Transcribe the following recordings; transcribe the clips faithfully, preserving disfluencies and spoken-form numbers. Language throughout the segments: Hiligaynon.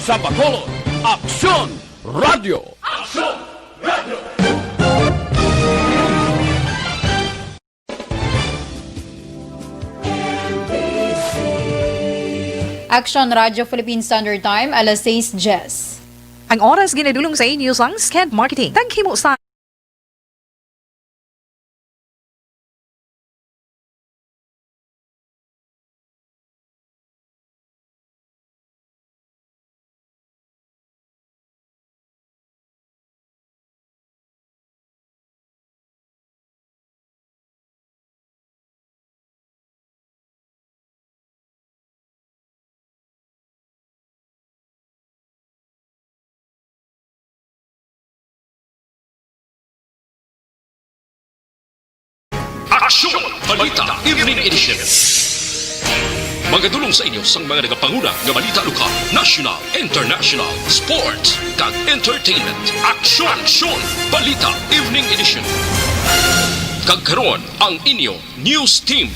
Sa Bacolod, Aksyon Radyo. Aksyon Radyo. Aksyon Radyo Philippine Standard Time, alas sais diyes. Ang oras ginadulong sa inyo sang Sked Marketing. Taghimo sa Aksyon! Balita Evening Edition. Magadulong sa inyo sang mga nagapanguna nga balita lokal, national, international, sports, kag entertainment. Aksyon! Aksyon! Balita Evening Edition. Kag karon ang inyo news team.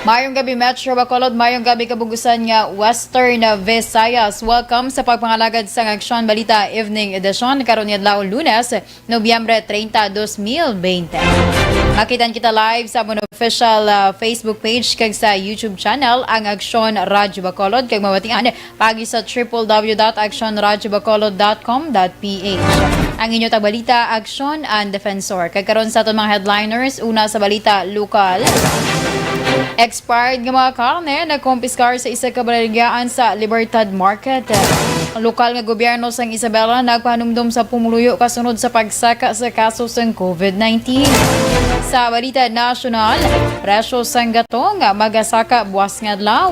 Mayong gabi, Metro Bacolod. Mayong gabi, kabug-usan nga Western Visayas. Welcome sa pagpangalagad sang Aksyon Balita Evening Edition karon nga adlaw, Lunes, Nobyembre treinta, dos mil veinte. Makitan kita live sa amon official, ah, Facebook page kag sa YouTube channel, ang Aksyon Radyo Bacolod, kag mabatian paagi sa triple W dot action radyo bacolod dot com dot P H. Ang inyo tagbalita, Aksyon and Defensor. Kag karon sa aton mga headliners, una sa balita lokal. Expired nga mga karne nagkumpiskar sa isa ka balaligyahan sa Libertad Market. Ang lokal nga gobyerno sang Isabela nagpahanumdom sa pumuluyo kasunod sa pagsaka sa kaso sang covid nineteen. Sa balita nasyonal, presyo sang gatong magasaka buwas nga adlaw.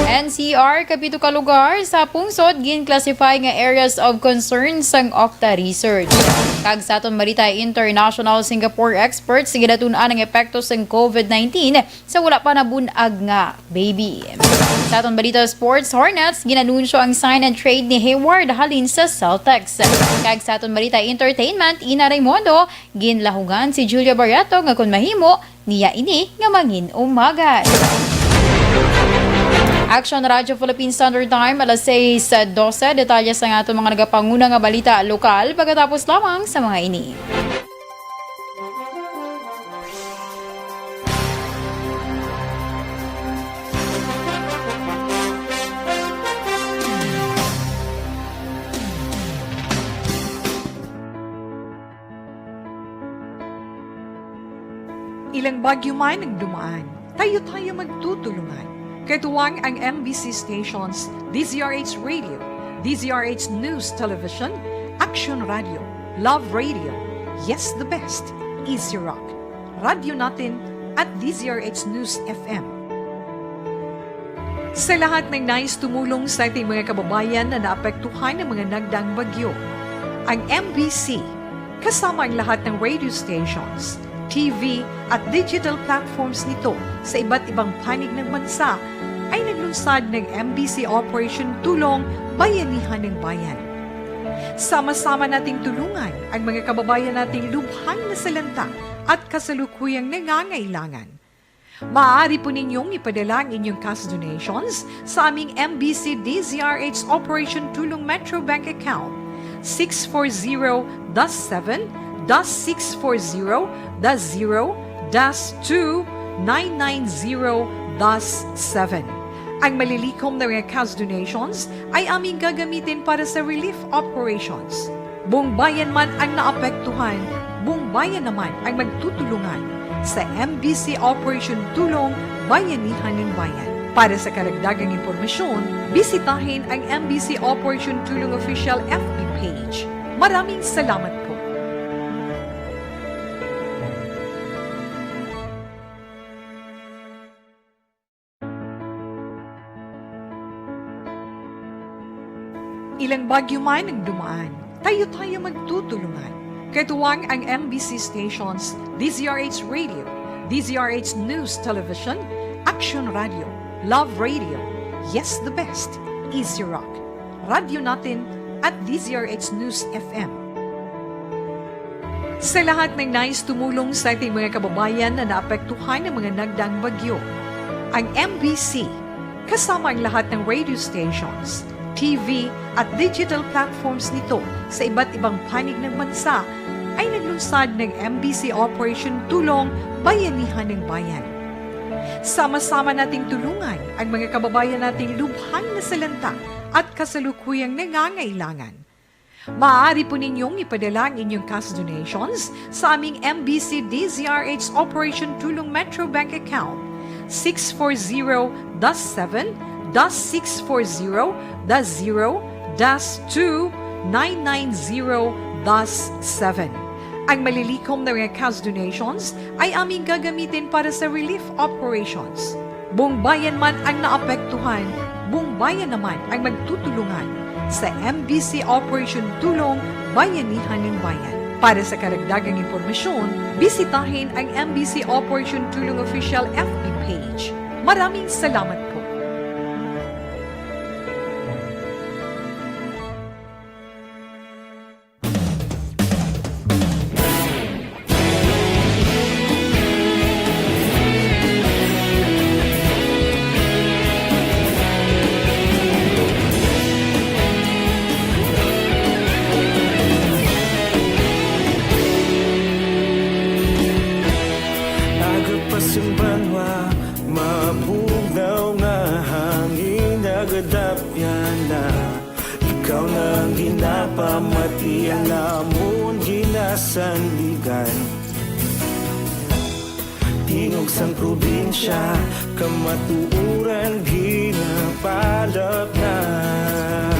N C R, kapito ka lugar sa pungsod gin-classify nga areas of concern sang Octa Research. Kag sa aton balita international, Singapore experts ginatun-an ang epekto sang covid nineteen sa wala pa nabun-ag nga baby. Sa aton balita sports, Hornets ginanunsyo ang sign and trade ni Hayward halin sa Celtics. Kag sa aton balita entertainment, Ina Raymondo, ginlahugan si Julia Barreto nga kon mahimo niya ini nga mangin-umagad. Action Radio Philippine Standard Time, alas sais dose. Detalye sa aton mga nagapanguna nga balita lokal pagkatapos lamang sa mga ini. Ilang bagyo man ang dumaan, tayo-tayo magtutulungan. Katuwang ang M B C stations, D Z R H Radio, D Z R H News Television, Action Radio, Love Radio, Yes the Best, Easy Rock, Radyo Natin, at D Z R H News F M. Sa lahat ng nais tumulong sa ating mga kababayan na naapektuhan ng mga nagdaang bagyo, ang M B C, kasama ang lahat ng radio stations, T V, at digital platforms nito sa iba't ibang panig ng bansa, ay naglunsad ng M B C Operation Tulong Bayanihan ng Bayan. Sama-sama nating tulungan ang mga kababayan nating lubhang nasalanta at kasalukuyang nangangailangan. Maaari po ninyong ipadala ang inyong cash donations sa aming M B C D Z R H Operation Tulong Metro Bank Account, six four zero dash seven dash six four zero dash zero dash two nine nine zero dash seven. Ang malilikom na mga cash donations ay aming gagamitin para sa relief operations. Buong bayan man ang naapektuhan, buong bayan naman ang magtutulungan sa M B C Operation Tulong Bayanihan ng Bayan. Para sa karagdagang impormasyon, bisitahin ang M B C Operation Tulong Official F B page. Maraming salamat po. Ilang bagyo man ang dumaan, tayo-tayo magtutulungan. Katuwang ang M B C stations, D Z R H Radio, D Z R H News Television, Action Radio, Love Radio, Yes the Best, Easy Rock, Radyo Natin, at D Z R H News F M. Sa lahat ng nais tumulong sa ating mga kababayan na naapektuhan ng mga nagdaang bagyo, ang M B C, Kasama ang lahat ng radio stations, T V at digital platforms nito sa iba't ibang panig ng bansa, ay naglunsad ng M B C Operation Tulong Bayanihan ng Bayan. Sama-sama nating tulungan ang mga kababayan nating lubhang nasalanta at kasalukuyang nangangailangan. Maaari po ninyong ipadala ang inyong cash donations sa aming M B C D Z R H Operation Tulong Metro Bank account, six four zero dash seven dash six four zero dash zero dash two nine nine zero dash seven. Ang malilikom na mga cash donations ay aming gagamitin para sa relief operations. Buong bayan man ang naapektuhan, buong bayan naman ang magtutulungan sa M B C Operation Tulong Bayanihan ng Bayan. Para sa karagdagang impormasyon, bisitahin ang M B C Operation Tulong Official F B page. Maraming salamat po. Aga pa sing banwa, mabugnaw nga hangin, nagadapyan na. Ikaw na ang ginapamati, ang amon ginasandigan. Tingog sang probinsya, kamatuoran ginapalapnap.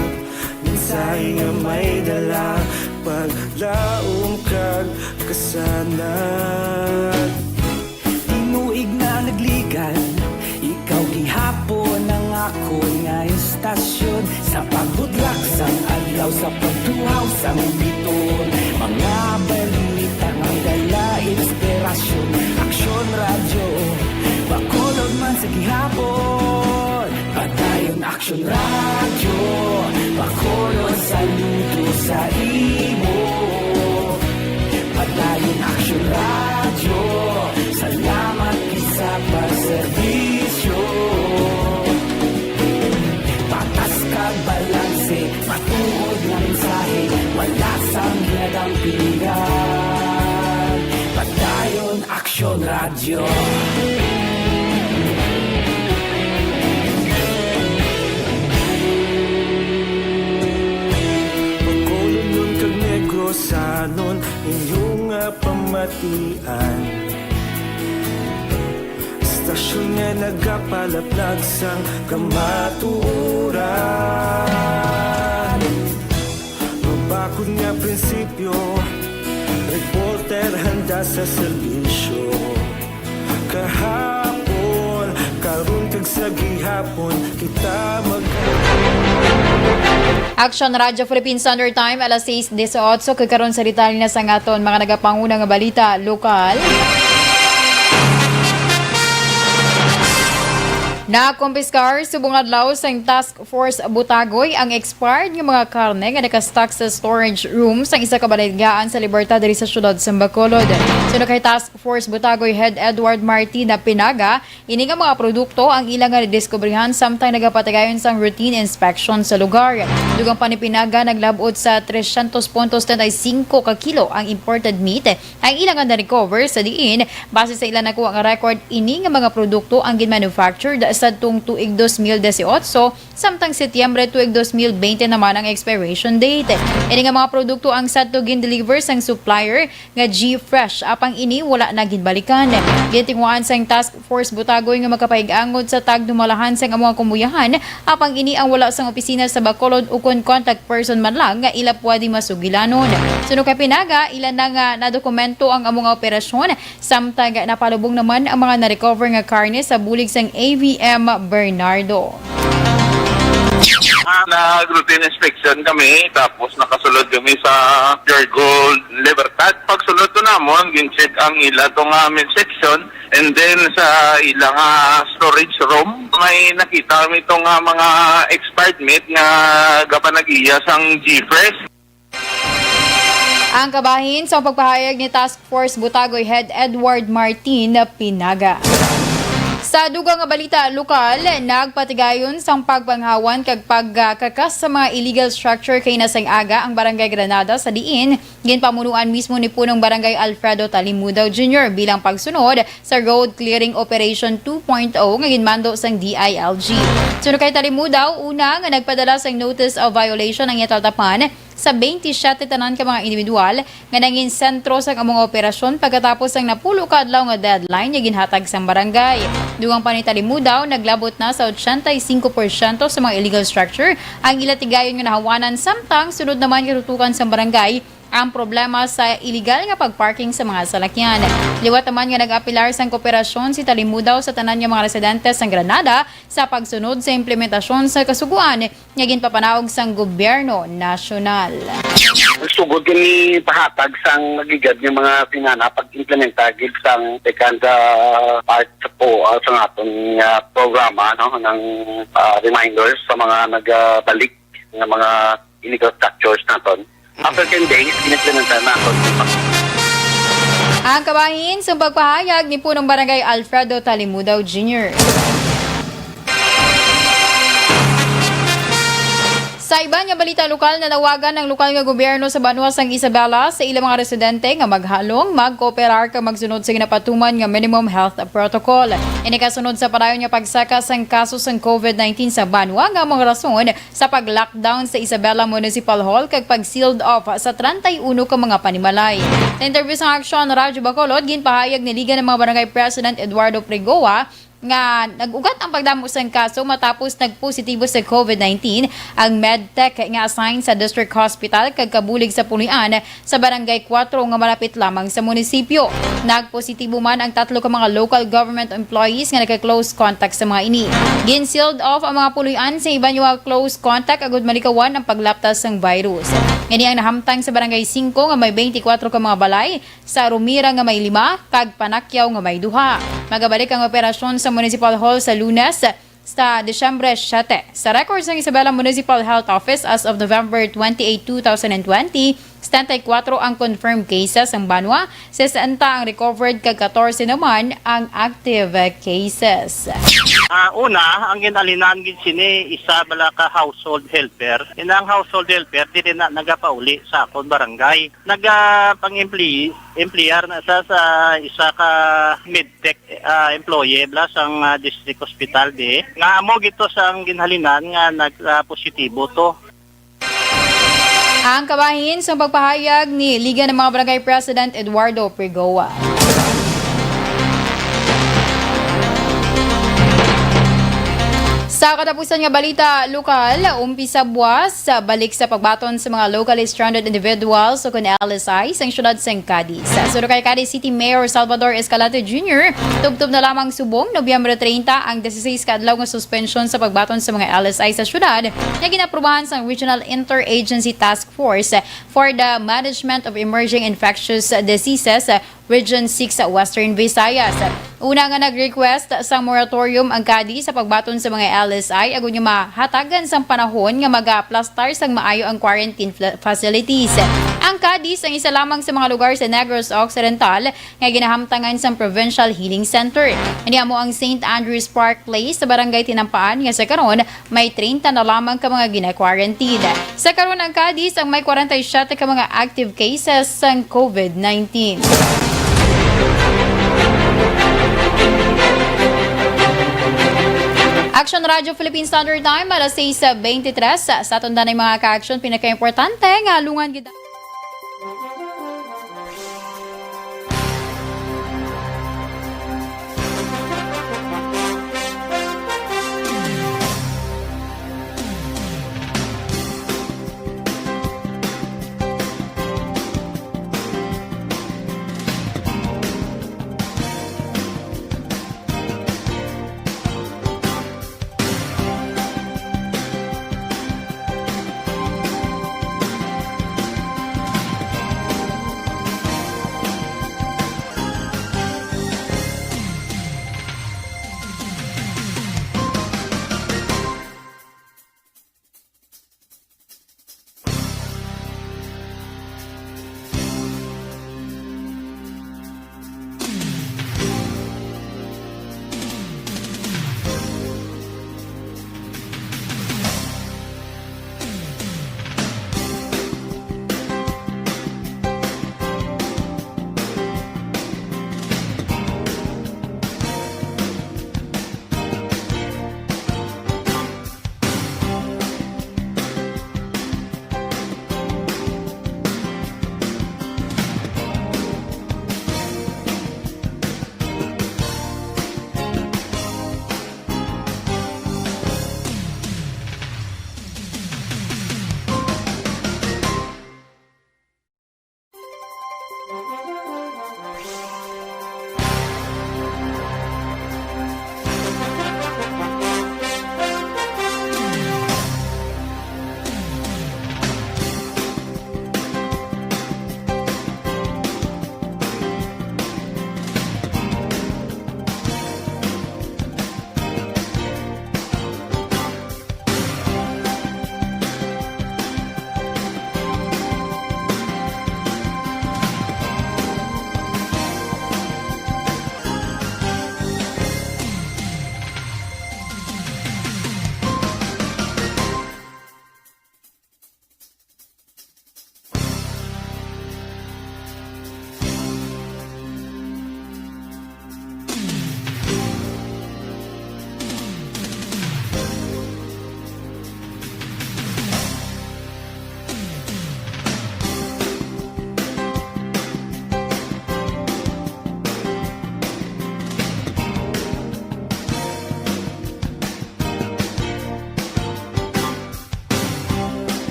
Mensahe nga may dala, paglaom kag kasanag. Tinuig na nagligan, ikaw gihapon ang akon nga istasyon. Sa pagbudlak sang adlaw, sa pagtuhaw sang biton, mga balita nga dala inspirasyon. Aksyon Radyo, Bacolod man sa gihapon. Padayon Aksyon Radyo, Bacolod, saludo sa imo. Padayon Aksyon Radyo, salamat gid sa pagserbisyo. Patas kag balanse, matuod nga mensahe, wala sang ginadampingan. Padayon Aksyon Radyo. Bacolodnon kag Negrosanon, inyo nga pamatian. Istasyon nga nagapalaplag sang kamatuoran. Mabakod nga prinsipyo, reporter handa sa serbisyo. Kahapon, karon kag sa gihapon, kita mag- Aksyon Radyo Philippine Standard Time, alas sais dieciocho, kag karon sa detalye na sang aton mga nagapanguna nga balita lokal. Nakumpiskar subong adlaw sang Task Force Butagoy ang expired nga mga karne nga naka-stock sa storage room sang isa ka balay-daan sa Libertad diri sa siyudad sa Bacolod. Suno kay Task Force Butagoy Head Edward Martina Pinaga, ini nga mga produkto ang ila nga nadiskubrihan samtang nagapatigayon sang routine inspection sa lugar. Dugang pa ni Pinaga, naglab-ot sa trescientos punto setenta y cinco ka kilo ang imported meat ang ila nga na-recover, sa diin, base sa ila nakuha nga record, ini nga mga produkto ang gin-manufactured sadtong tuig dos mil dieciocho, samtang Setyembre tuig dos mil veinte naman ang expiration date. Ini nga mga produkto ang sadto gin-deliver sang supplier nga G Fresh, apang ini wala na ginbalikan. Gintinguhaan sang Task Force Butagoy nga makapaig-angot sa tagdumalahan sang amo nga kumbuyahan, apang ini ang wala sang opisina sa Bacolod ukon contact person man lang nga ila pwede masugilanon. Suno kay Pinaga, ila na nga nadokumento ang amo nga operasyon, samtang napalubong naman ang mga na-recover nga karne sa bulig sang A V M Bernardo. Ah, nag-routine inspection kami, tapos nakasulod kami sa Pure Gold Libertad. Pagsulod to namon, gin-check ang ila to nga meat section, and then sa ila nga storage room, may nakita kami to nga mga expired meat nga gapanag-iya sang G Fresh. Ang kabahin sa pagpahayag ni Task Force Butagoy Head Edward Martin Pinaga. Sa dugang nga balita lokal, nagpatigayon sang pagpanghawan kag pagkakas sa mga illegal structure kaina sang aga ang Barangay Granada, sa diin ginpamunuan mismo ni Punong Barangay Alfredo Talimudaw Junior bilang pagsunod sa Road Clearing Operation two point oh nga ginmando sang D I L G. Suno kay Talimudaw, una nga nagpadala sang notice of violation ang iya taltapan sa twenty-seven tanan ka mga individual nga nangin sentro sang amo nga operasyon pagkatapos sang napulo ka adlaw nga deadline nga ginhatag sang barangay. Dugang pa ni Talimudaw, naglabot na sa ochenta y cinco porsyento sa mga illegal structure ang ila tigayon nga nahawanan, samtang sunod naman katutukan sang barangay ang problema sa iligal nga pagparking sa mga salakyan. Liwat naman nga nag-apelar sang kooperasyon si Talimudaw sa tanan nga mga residente sang Granada sa pagsunod sa implementasyon sa kasugoan nga ginpapanaog sang gobyerno nasyonal. Sugod kini pahatag sang nagigad nga mga sinana pag-implementa gid sang second, ah, part sa po, ah, sa aton nga programa, no, ng, ah, reminders sa mga nagabalik nga mga illegal structures naton. After ten days, inimplementa na ako. Ang kabahin sa pagpahayag ni Punong Barangay Alfredo Talimudaw Junior. Sa iban nga balita lokal, nanawagan ang lokal nga gobyerno sa banwa sang Isabela sa ilang mga residente nga maghalong, magkooperar kag magsunod sa ginapatuman nga minimum health protocol. Ini kasunod sa padayon nga pagsaka sang kaso sang covid nineteen sa banwa nga mga rason sa pag-lockdown sa Isabela Municipal Hall kag pag-sealed off sa treinta y uno ka mga panimalay. Sa interview sa Aksyon Radyo Bacolod, ginpahayag ni Liga ng mga Barangay President Eduardo Pregoa nga nag-ugat ang pagdamo sang kaso matapos nagpositibo sa covid nineteen ang medtech nga assign sa District Hospital kag kabulig sa pulian sa Barangay Cuatro nga malapit lamang sa munisipyo. Nagpositibo man ang tatlo ka mga local government employees nga nagka-close contact sa mga ini. Gin-sealed off ang mga puloy-an sa iban nga mga close contact agud malikawan ang paglaptas sang virus. Ini ang nahamtang sa Barangay Cinco nga may twenty-four ka mga balay, sa Rumira nga may lima, kag Panakyaw nga may duha. Magabalik ang operasyon sa Municipal Hall sa Lunes, sa Disyembre siyete. Sa record sang Isabela Municipal Health Office as of November twenty-eight, two thousand and twenty, setenta y kuwatro ang confirmed cases ang banwa, sesenta ang recovered, kag katorse naman ang active cases. Ah, una, ang ginalinan gid sini isa bala ka household helper. Inang household helper dili na nagapauli sa akon barangay. Naga pang-employee, employer na sa, sa isa ka medtech, ah, employee bala sang, ah, district hospital di. Nga amo gito sang ginhalinan nga nag, ah, positibo to. Ang kabahin sang pagpahayag ni Liga ng mga Barangay President Eduardo Pregoa. Sa katapusan nga balita lokal, umpisa buwas sa balik sa pagbaton sa mga locally stranded individuals o kon L S I sang siyudad sang Cadiz. Suno kay Cadiz City Mayor Salvador Escalante Junior, tubtob na lamang subong Nobyembre treinta ang dieciséis ka adlaw nga suspensyon sa pagbaton sa mga L S I sa siyudad nga ginaprubahan sang Regional Interagency Task Force for the Management of Emerging Infectious Diseases, Region six sa Western Visayas. Una nga nag-request sang moratorium ang Cadiz sa pagbaton sa mga L S I agud nga mahatagan sang panahon nga mag-aplastar sang maayo ang quarantine fla-, facilities. Ang Cadiz ang isa lamang sa mga lugar sa Negros Occidental nga ginahamtangan sang Provincial Healing Center. Ini amo ang Saint Andrew's Park Place sa Barangay Tinampaan nga sa karon may treinta na lamang ka mga gina-quarantine. Sa karon, ang Cadiz ang may kwarenta y siyete ka mga active cases sang covid nineteen. Action Radio Philippine Standard Time, alas sais beintitres. Sa aton danay mga ka-action, pinakaimportante nga alungan gid.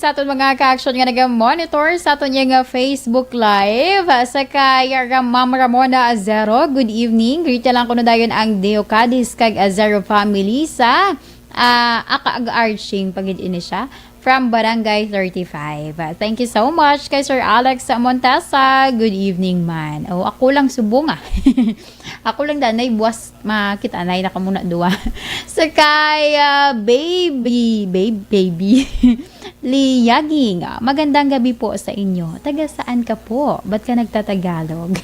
Sa aton mga ka-action nga naga-monitor sa aton nga Facebook Live, sa kay Ra-, Ma'am Ramona Azero, good evening. Greet niya lang kuno dayon ang Deo Cadiz kag Azero family sa, ah, Aka-, Ag-, Arching, pagid ini siya, from Barangay thirty-five. Thank you so much kay Sir Alex Montesa. Good evening man. Oh, ako lang subong, ah. Ako lang danay buwas makita na, naka muna duwa. Sa kay, ah, baby, babe, baby. Liyaging, ah, magandang gabi po sa inyo. Taga saan ka po? Ba't ka nagtatagalog?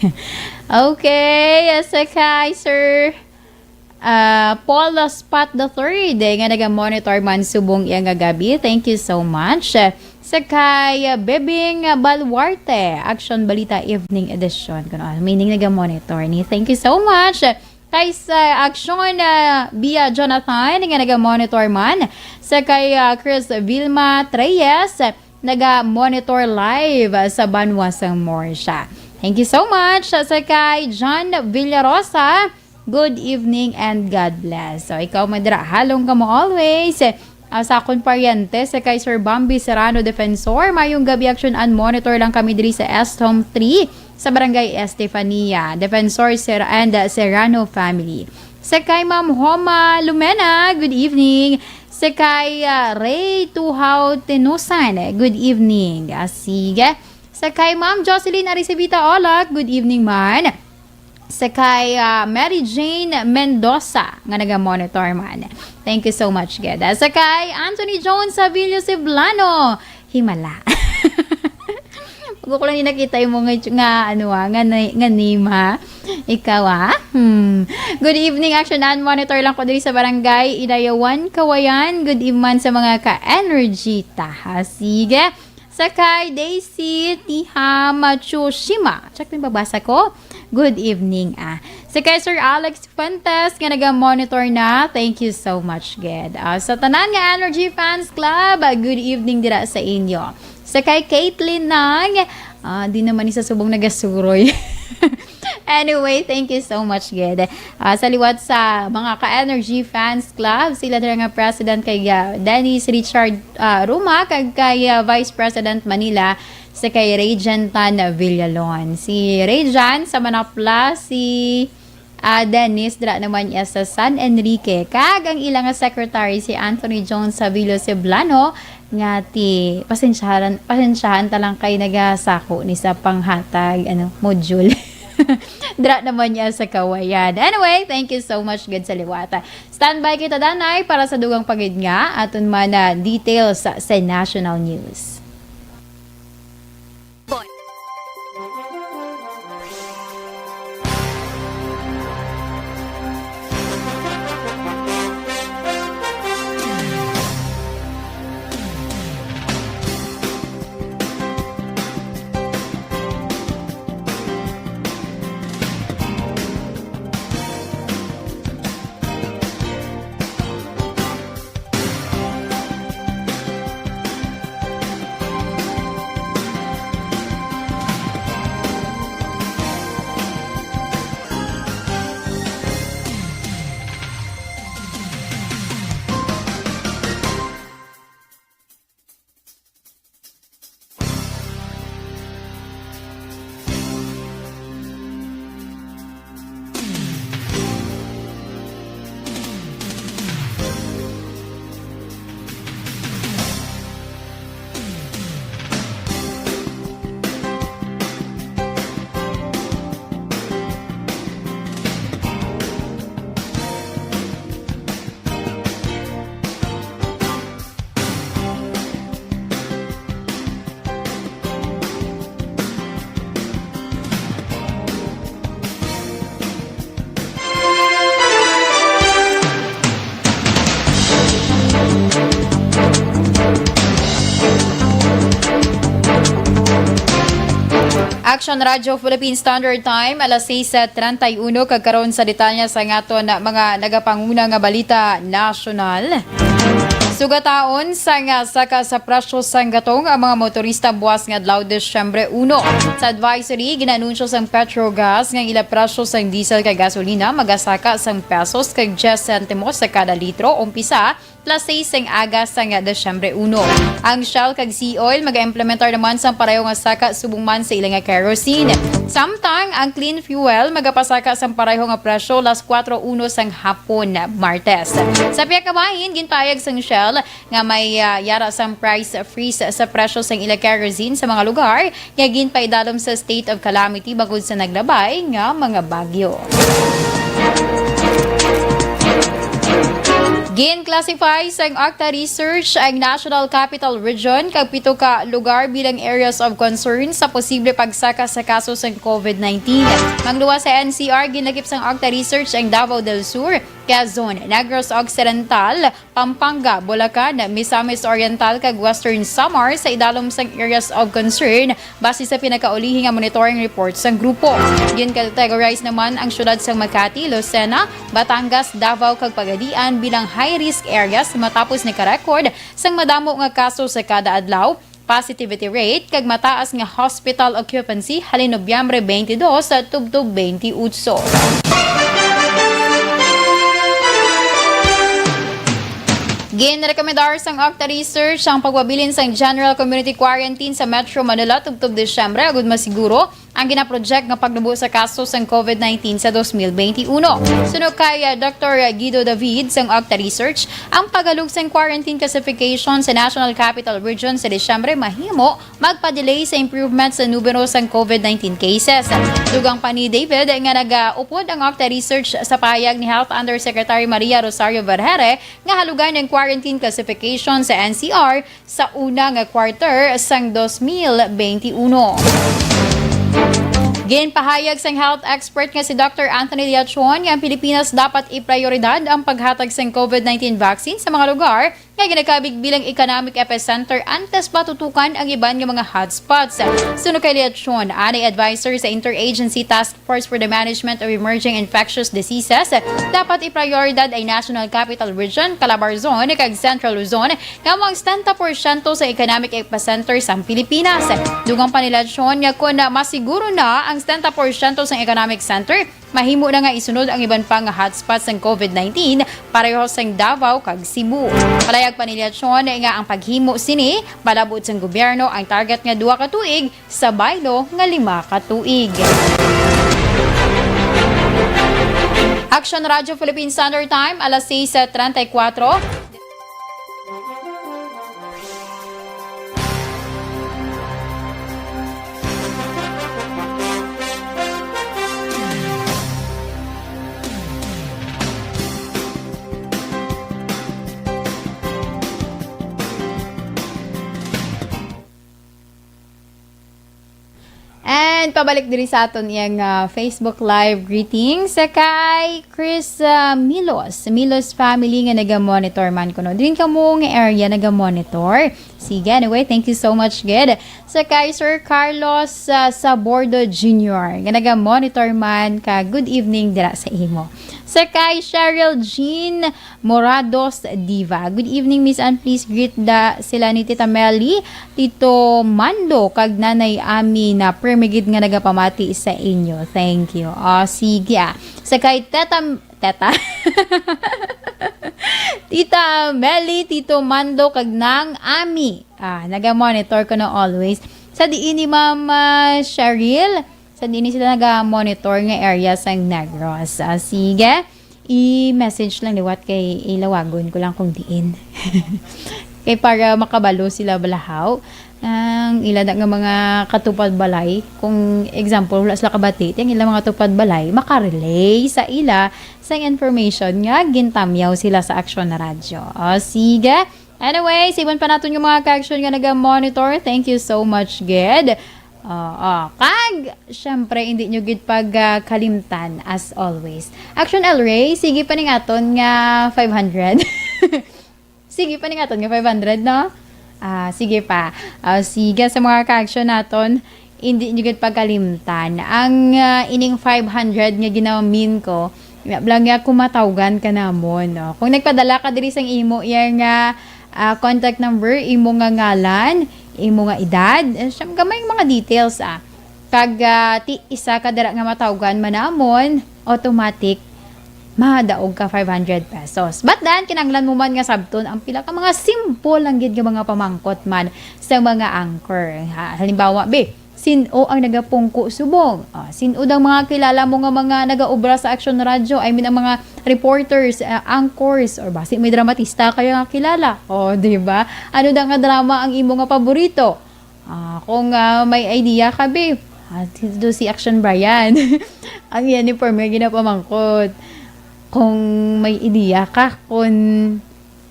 Okay, ah, sa kay Sir, ah, Paul Spot the third, eh, nga naga-monitor man subong iya nga gabi. Thank you so much. Sa kay, ah, Bebing Baluarte, Action Balita Evening Edition. Kuno, ah, meaning naga-monitor ni. Thank you so much. Kay sa Action, ah, Bia Jonathan, nga naga-monitor man. Sa kay, ah, Chris Vilma Treyes, naga-monitor live sa Banwa sang Morsha. Thank you so much. Sa kay John Villarosa, good evening and God bless. So, ikaw, madra, halong ka mo always. Ah, sa akon paryente, sa kay Sir Bambi Serrano Defensor, mayong gabi, Action and Monitor lang kami diri sa Estom three, sa Barangay Estefania. Defensor Ser-, and, uh, Serrano family. Sa kay Ma'am Homa Lumena, good evening. Sa kay, uh, Ray Tuhaw Tenusan, good evening. Ah, sige. Sa kay Ma'am Jocelyn Aricevita Olak, good evening man. Sa kay, ah, Mary Jane Mendoza nga naga-monitor man. Thank you so much, gid. Ah, sa kay Anthony Jones Savillo Ceblano, himala. Bago ko lang yung nakita yung mga itsu-, nga, ano, ah, nga, na-, nga name, ha? Ikaw, ah? Hmm. Good evening, Action and Monitor lang ko diri sa Barangay Inayawan, Kawayan. Good evening sa mga ka-energy ta, ha? Sige. Sa kay Daisy Tiha Matsushima. Check, may babasa ko. Good evening, ah. Sa kay Sir Alex Fuentes nga naga-monitor na. Thank you so much, gid. Ah, sa tanan nga Energy Fans Club, ah, good evening dira sa inyo. Sa kay Caitlyn Nang, ah, di naman ni sa subong nagasuroy. Anyway, thank you so much, gid. Ah, sa liwat sa mga ka-Energy Fans Club, sila dira nga president kay, ah, Dennis Richard, ah, Ruma, kag kay, ah, Vice President Manila, sa kay Regent Tan Villalon. Si Regent sa Manapla, si, ah, Dennis dira naman niya sa San Enrique, kag ang ila nga secretary si Anthony Jones Savillo Ceblano, nga ti, pasensyahan, pasensyahan ta lang kay nagasako ni sa panghatag, ano, module. Dira naman niya sa Kawayan. Anyway, thank you so much, gid, sa liwata. Standby kita, danay, para sa dugang pagid nga aton man na details sa, sa national news. Action Radio Philippine Standard Time, alas sais treinta y uno, kag karon sa detalye sa ngaton mga nagapanguna nga balita nasyonal. Sugataon sang saka sa presyo sang gatong ang mga motorista buwas nga adlaw, Disyembre uno. Sa advisory, ginanunsyo sang Petrogas nga ang ila presyo sang diesel kag gasolina magasaka sang pesos kag diyes sentimos sa kada litro umpisa alas seis sang aga sang Disyembre uno. Ang Shell kag Sea Oil mag-implementar naman sang pareho nga saka subong man sa ila nga kerosene. Samtang ang Clean Fuel magapasaka sang pareho nga presyo alas kuwatro uno sang hapon, Martes. Sa pihak nga bahin, ginpahayag sang Shell nga may, ah, yara sang price freeze sa presyo sang ila kerosene sa mga lugar nga ginpaidalom sa state of calamity bangod sa naglabay nga mga bagyo. Gin-classify sang Octa Research ang National Capital Region kag pito ka lugar bilang areas of concern sa posible pagsaka sa kaso sang COVID nineteen. Mangluwas sa N C R, ginlakip sang Octa Research ang Davao del Sur, Quezon, Negros Occidental, Pampanga, Bulacan, Misamis Oriental, kag Western Samar sa idalom sang areas of concern, base sa pinakaulihi nga monitoring report sang grupo. Gin-categorize naman ang siyudad sang Makati, Lucena, Batangas, Davao, kag Pagadian bilang high-risk areas matapos nakarecord sang madamo nga kaso sa kada adlaw, positivity rate, kag mataas nga hospital occupancy halin Nobyembre twenty-two tubtob twenty-eight. Ginrekomendar sang Octa Research ang pagpabilin sang General Community Quarantine sa Metro Manila tubtob Disyembre agud masiguro ang ginaproject nga pagnubo sa kaso sang COVID nineteen sa twenty twenty-one. Suno kay, ah, Doktor Guido David sang Octa Research, ang paghalog sang quarantine classification sa National Capital Region sa Disyembre mahimo magpa-delay sa improvement sa numero sang COVID nineteen cases. Dugang pa ni David nga nagaupod ang Octa Research sa pahayag ni Health Undersecretary Maria Rosario Vergeire nga halugan ang quarantine classification sa N C R sa una nga quarter sang twenty twenty-one. Ginpahayag sang health expert nga si Doktor Anthony Liachon nga ang Pilipinas dapat iprioridad ang paghatag sang COVID nineteen vaccine sa mga lugar nga ginakabig bilang economic epicenter antes pa tutukan ang iban nga mga hotspots. Suno kay Liachon, anay advisor sa Interagency Task Force for the Management of Emerging Infectious Diseases, dapat iprioridad ang National Capital Region, Calabarzon, kag Central Luzon nga amo ang setenta porsyento sa economic epicenter sang Pilipinas. Dugang pa ni Liachon nga kon masiguro na ang setenta porsyento sang economic center, mahimo na nga isunod ang iban pa nga hotspot sang COVID nineteen, pareho sang Davao kag Cebu. Palayag pa ni Liachon nga ang paghimo sini, palabot sang gobyerno ang target nga duha ka tuig sa baylo nga lima ka tuig. Action Radio Philippine Standard Time, alas seis treinta y cuatro. And pabalik diri sa aton iyang, ah, Facebook Live greetings sa kay Chris, ah, Milos. Milos family nga naga-monitor man kuno. Din kamo nga area naga-monitor. Sige, anyway, thank you so much, gid. Sa kay Sir Carlos, ah, Sabordo Junior nga naga-monitor man ka, good evening dira sa imo. Sa kay Cheryl Jean Morados Diva. Good evening, Miss Ann. Please greet da sila ni Tita Melly, Tito Mando, kag Nanay Ami na permi gid nga nagapamati sa inyo. Thank you. O, sige, ah. Sa kay Teta, Teta? Tita Melly, Tito Mando, kag Nang Ami. Ah, naga-monitor ko na always. Sa diin ni Ma'am, ah, Cheryl? Sa diin ni sila naga-monitor nga area sang Negros. Ah, sige. I-message lang liwat kay ilawagon ko lang kung diin. Kay para makabalo sila balahaw. Ang ila na nga mga katupad balay, kung example, wala sila kabati, ang ila mga tupad balay, makarelay sa ila sa information nga gintamyaw sila sa Aksyon na Radyo. O, sige. Anyway, sa iban pa naton nga mga ka-action nga naga-monitor, thank you so much, gid. Oo. Kag, syempre, hindi nyo gid pag, ah, kalimtan, as always. Action El Rey, sige pa ning aton nga five hundred. Sige pa ning aton nga five hundred, no? Ah, sige pa. Ah, sige, sa mga ka-action naton, hindi nyo gid pagkalimtan. Ang, ah, ining five hundred nga ginamin ko, nga lang nga kumatawgan ka namon, no? Kung nagpadala ka diri sang imo, iya nga, ah, contact number, imo nga ngalan, imo nga edad, eh, siyam-, gamay nga mga details, ah. Kag, ah, ti isa ka dira nga matawgan man namon, automatic, madaog ka five hundred pesos. But then, kinahanglan mo man nga sabton ang pila ka mga simple lang gid nga mga pamangkot man sa mga anchor. Ha, halimbawa, be, sin-o ang nagapungko subong? Ah, sin-o ang mga kilala mo nga mga nagaobra sa Action Radio? I mean, ang mga reporters, ah, anchors, or basi may dramatista kayo nga kilala? O, di ba? Ano da nga drama ang imo nga paborito? Ah, kung, ah, may idea ka, be, ah, dito si Action Brian. Ang uniform nga ginapamangkot. Kung may idea ka, kung,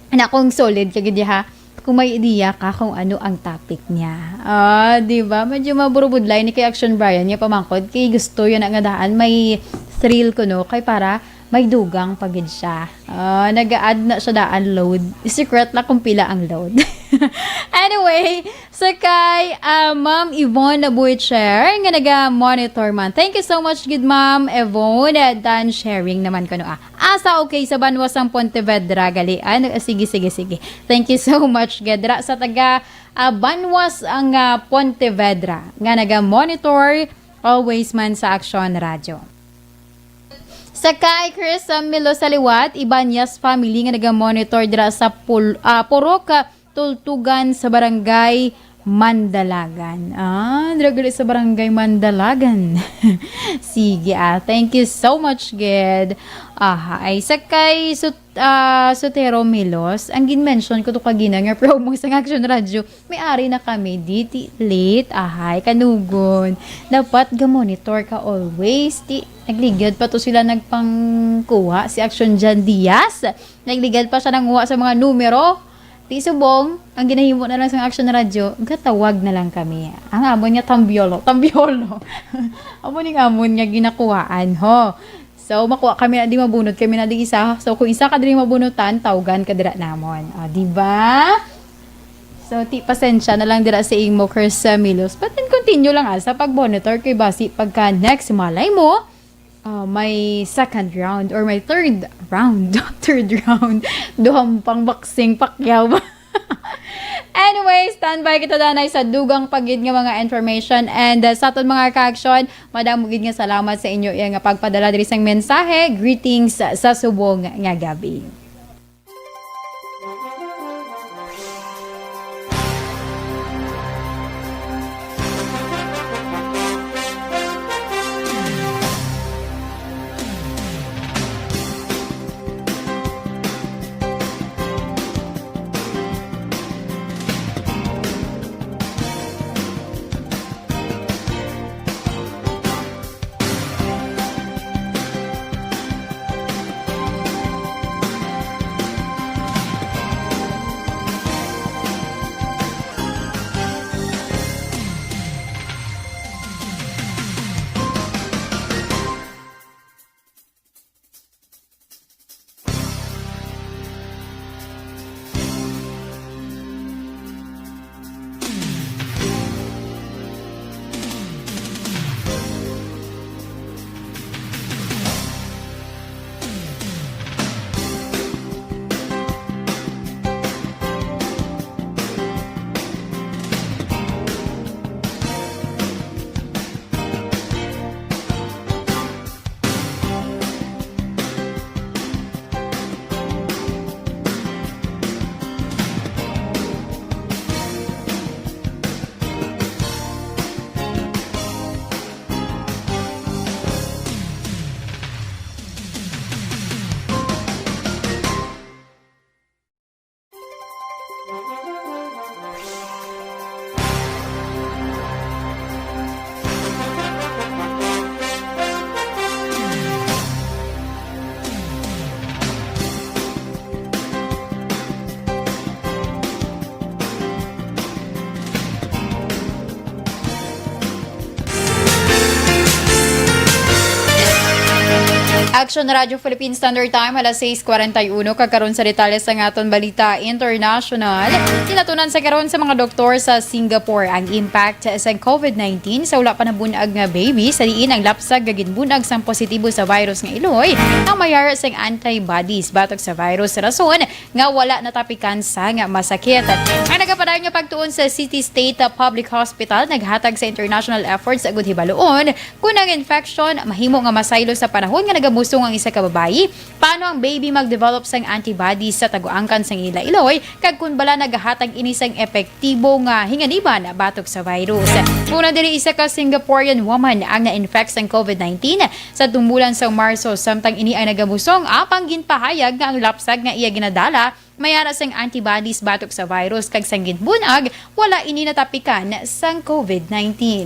na kung solid ka gid, ha? Kung may idea ka kung ano ang topic niya. Ah, di ba? Medyo maburubudlay ni kay Action Brian nga pamangkot. Kay gusto yun nga daan. May thrill ko, no? Kay para may dugang pa gid siya. Ah, nag-a-add na siya daan load. Secret lang kung pila ang load. Anyway, sa kay, ah, Ma'am Yvonne Buicher nga naga-monitor man. Thank you so much gid, Ma'am Yvonne. Eh, dan sharing naman ko, no, ah. Asa, okay, sa banwa sang Pontevedra, gali. Ano, sige, sige, sige. Thank you so much, Gedra. Sa taga, ah, banwa sang, ah, Pontevedra nga naga-monitor always man sa Action Radio. Sa kay Chris, ah, Milo sa liwat, Ibanez family nga naga-monitor dira sa Pul-, ah, Purok, ah, Tultugan sa Barangay Mandalagan. Ah, dira gali sa Barangay Mandalagan. Sige, ah. Thank you so much, gid. Aha, ay sa kay Sut-, ah, Sotero Milos, ang gin-mention ko to kagina nga promo sa Action Radio. May ari na kami, diti late, ahay, kanugon. Dapat ga-monitor ka always. Ti, nagligad pa to sila nagpangkuha si Action Jan Diaz. Nagligad pa siya nanguha sa mga numero. Ti subong, ang ginahimo na lang sa Action Radio, gatawag na lang kami. Ang amon nga tambiolo, tambiolo. Amo ning amon nga ginakuhaan, ho. So, makuha kami na di mabunot, kami na di isa. So, kung isa ka diri mabunutan, tawgan ka dira namon. O, di ba? So, ti, pasensya na lang dira sa imo, Chris, uh, Milos. But then, continue lang, ah, sa pag-monitor kay basi pagka next, malay mo, ah, may second round or may third round. Third round. Duhang pang boxing Pacquiao. Anyway, standby kita danay sa dugang pa gid nga mga information. And, uh, sa aton mga ka-action, madamo gid nga salamat sa inyo iya nga pagpadala diri sang mensahe. Greetings sa subong nga gabi. Action Radio Philippine Standard Time, alas sais kwarenta y uno. Kag karon sa detalye sa aton balita international. Ginatunan sa karon sa mga doktor sa Singapore ang impact sa covid nineteen sa wala pa nabun-ag nga baby, sa diin ang lapsag nga ginbun-ag sang positibo sa virus nga iloy ang mayara sang antibodies batok sa virus. Rason, nga wala natapikan sang masakit. Ang nagapadayon nga pagtuon sa City State Public Hospital naghatag sa international efforts sa gud hibaluon kung ang infection mahimo nga masaylo sa panahon nga nagabusong ang isa ka babayi, paano ang baby mag-develop sang antibodies sa taguangkan sang ila iloy, kag kung bala nagahatag ini sang epektibo nga hinganiban batok sa virus. Una diri, isa ka Singaporean woman ang na-infect sang covid nineteen sa tumbulan sang Marso, samtang ini ang nagabusong, apang ginpahayag nga ang lapsag nga iya ginadala may ara sang antibodies batok sa virus, kag sang ginbun-ag, wala ini natapikan sang covid nineteen.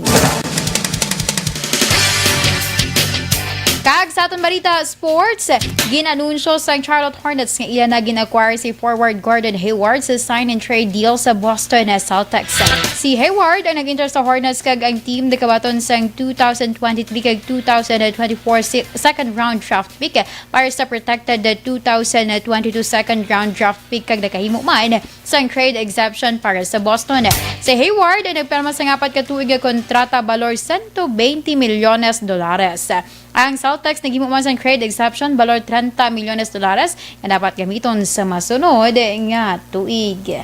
Kag sa aton balita, sports, gin-anunsyo sang Charlotte Hornets nga iya na gin-acquire si forward Gordon Hayward sa sign and trade deal sa Boston Celtics. Si Hayward ang nag-enter sa Hornets, kag ang team nakabaton sang two thousand twenty-three kag two thousand twenty-four si-, second round draft pick para sa protected two thousand twenty-two second round draft pick, kag nakahimo man sang trade exception para sa Boston. Si Hayward ay nagpirma sa apat ka tuig nga kontrata balor sento bente milyones dolares. Ang Celtics naghimo man sang trade exception balor trenta milyones dolares nga dapat gamiton sa masunod nga tuig.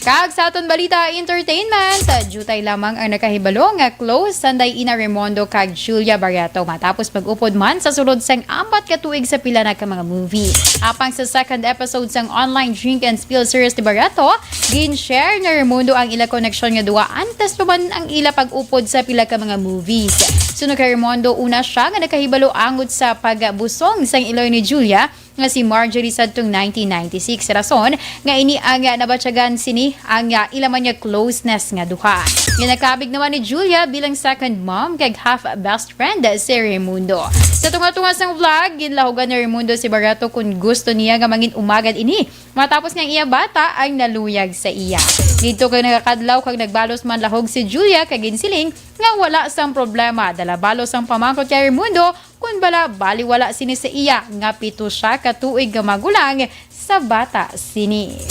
Kag sa aton balita, entertainment, diutay lamang ang nakahibalo nga close sanday ina Raymundo kag Julia Barreto matapos mag-upod man sa sulod sang apat ka tuig sa pila na ka mga movie. Apang sa second episode sang online Drink and Spill series ni Barreto, gin-share ni Raymundo ang ila koneksyon nga duwa antes pa man ang ila pag-upod sa pila ka mga movies. Suno kay Raymundo, una sia nga nakahibalo angot sa pagbusong sang iloy ni Julia, nga si Marjorie sadtong nineteen ninety-six. Rason nga ini ang, ah, nabatyagan sini ang, ah, ila man nga closeness nga duha. Ginakabig naman ni Julia bilang second mom kag half best friend si Raymundo. Sa tunga-tunga sang vlog, ginlahugan ni Raymundo si Barreto kung gusto niya nga mangin umagad ini matapos nga ang iya bata ang naluyag sa iya. Didto kay nakakadlaw kag nagbalos man lahog si Julia kag ginsiling nga wala sang problema, dala balos ang pamangkot kay Raymundo. Kon bala, baliwala sini sa iya nga pito sia ka tuig nga magulang sa bata sini.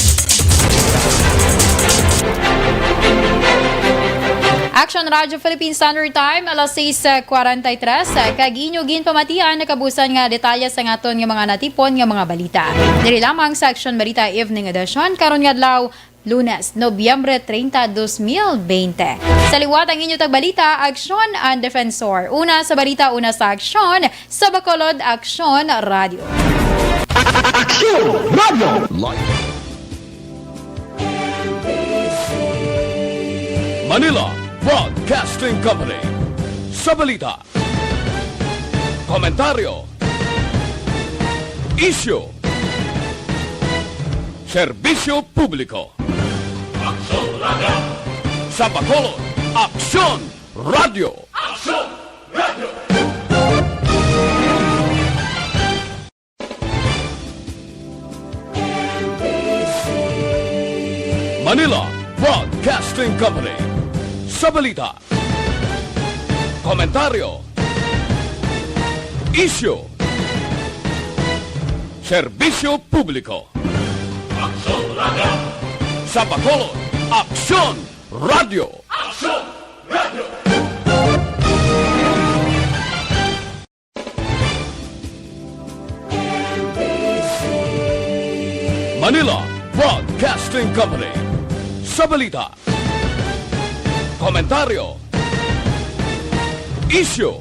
Action Radio Philippines Standard Time, alas sais cuarenta y tres. Kag inyo ginpamatian na kabusan nga detalye sa aton nga mga natipon nga mga balita. Diri lamang sa Action Balita Evening Edition, karon nga adlaw, Lunes, Nobyembre treinta, dos mil veinte. Sa liwat ang inyo tagbalita, Aksyon ang Defensor. Una sa balita, una sa aksyon, sa Bacolod, Aksyon Radio. Aksyon Radio. Live. Manila Broadcasting Company. Sa balita, komentaryo, isyu, serbisyo publiko. Aksyon Radio. Sa Bacolod, Aksyon Radio. Aksyon Radio. Manila Broadcasting Company. Sa balita, komentaryo, isyu, serbisyo publiko. Aksyon Radio. Sa Bacolod, Aksyon Radio. Aksyon Radio. Manila Broadcasting Company. Sa balita, komentaryo, isyu,